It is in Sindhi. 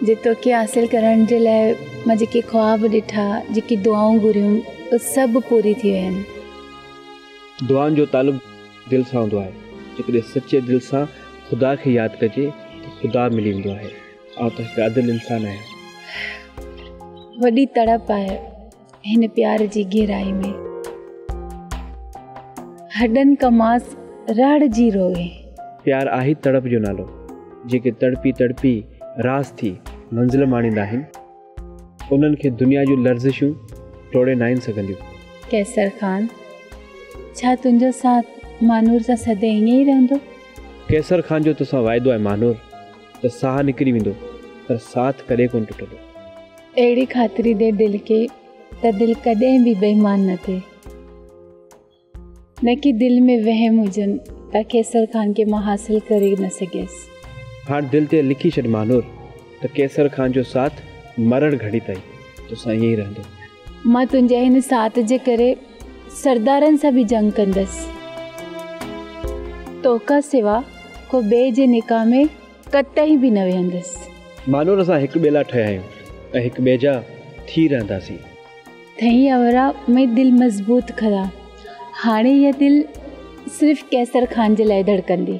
جي توکي حاصل ڪرڻ جي لاء مان جيڪي خواب ڏٺا، جيڪي دعائون گهريون، اهي سڀ پوري ٿي ويون آهن. دعائن جو تعلق دل سان هوندو آهي. جيڪڏهن سچي دل سان خدا کي ياد ڪجي ته خدا ملي ويندو آهي. آئون ته هڪ عادل انسان آهيان. وڏي تڙپ آهي هن پيار جي گهرائي ۾. هڏن ڪماس رهڙ جي روئي. پيار آهي تڙپ جو نالو. جيڪي تڙپي تڙپي راس ٿي منزل ماڻيندا آهن، انهن کي دنيا جون لرزشون ٽوڙي ناهن سگهنديون. قيصر خان، ڇا تنهنجو ساٿ مانور سان سدائين ائين ئي رهندو؟ قيصر خان جو توسان واعدو آهي مانور ته ساهه نڪري ويندو پر ساٿ ڪڏهن ڪونه ٽٽندو. اهڙي خاطري ڏي دل کي ته دل ڪڏهن به بي ايمان نه ٿئي. نه ڪي دل ۾ وهم هجن ته قيصر خان کي مان حاصل ڪري نه سگهيس. هاڻ دل تي لکي ڇڏ مانور ته قيصر خان جو ساٿ مرڻ گهڙي تائين توسان ائين ئي رهندو. مان تنهنجي هن ساٿ جي ڪري سردارن سان به جنگ ڪندس. توکان سوا ڪو ٻئي جي نڪاح ۾ قطعي به نه ويهندس. مانور اسان هڪ ٻئي لاء ٺهيا آهيون ۽ هڪ ٻئي جا ٿي رهنداسين. ٿئين اورا مئي دل مضبوط کرا. هاڻي هيء دل صرف قيصر خان جي لاء ڌڙڪندي.